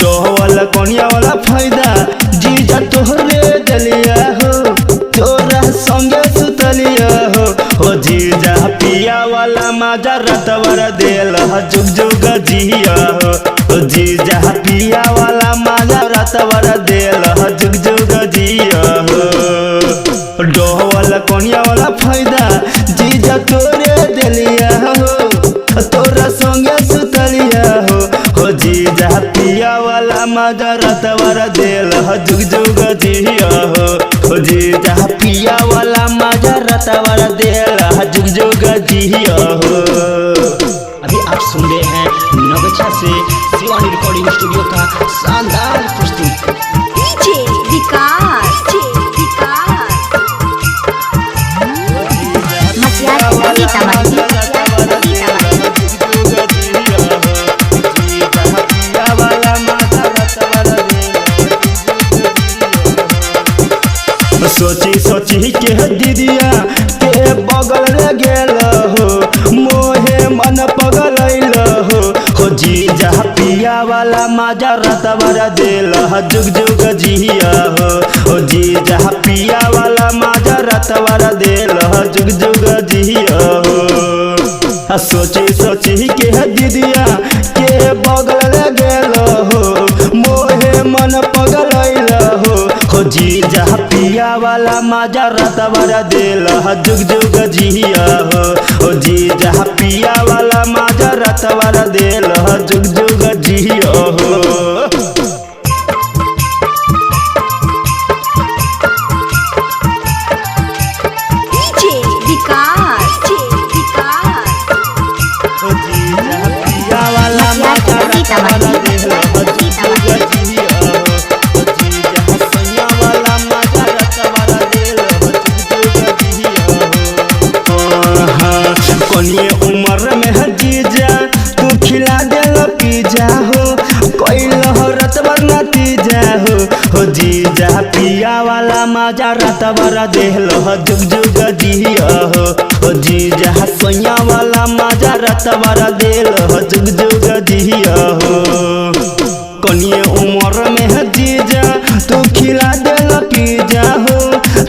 डोह वाला कोनिया वाला फायदा जीजा तोहरे दलिया हो, तोरा संगे सुतलिया हो। हो जीजा पिया वाला माजा रतवर देल जुग जुग जिया हो। हो जीजा पिया वाला माजा रतवर देल जुग जुग जिया हो। डोह वाला कोनिया वाला फायदा जीजा तोरे दलिया हो, तोरा संगे सुतलिया हो। हो जीजा पिया वाला माजा रतवर देल जुग जुग जिया हो। हो जीजा पिया वाला माजा रतवर देल जुग जुग जिया हो। अभी आप सुन रहे हैं नवगछिया से शिवानी रिकॉर्डिंग स्टूडियो का शानदार प्रस्तुति। डीजे विकास, मसियार सीतामढ़ी। सोची सोची के दीदिया के बगल रे गेल हो, मोहे मन पगल हो। हो जीजा पिया वाला माजा रतवर देल जुग जुग जिया हो। हो जीजा पिया वाला माजा रतवर देल जुग जुग जिया हो। सोची सोची के दीदिया के बगल रे गेल हो, मोहे मन पगल हो। हो जीजा पिया वाला माजा रतवर देल जुग जुग जिया हो। हो जीजा पिया वाला माजा रतवर देल जुग जुग जिया हो। डीजे विकास, हो जीजा पिया वाला माजा रतवर देल जुग जुग जिया हो। हो जीजा सैया वाला माजा रतवर देल जुग जुग जिया हो। कोनिए उम्र में है जीजा तू खिला देल पिज्जा हो, कोई रतवर नतीजा हो। हो जीजा पिया वाला माजा रतवर देल जुग जुग जिया हो। हो जीजा सैया वाला माजा रतवर देल जुग जुग जिया हो। कोनिए उम्र में है जीजा तू खिला देल पिज्जा हो,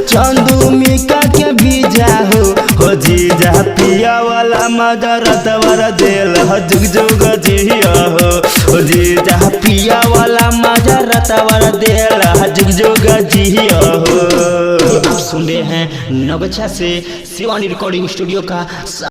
चंदू मिका के बीजा हो। हो जीजा पिया वाला माजा रतवर देल जुग जुग जिया हो। हो जीजा पिया वाला माजा रतवर देल जुग जुग जिया हो। आप सुन रहे हैं नवगछिया से शिवानी रिकॉर्डिंग स्टूडियो का।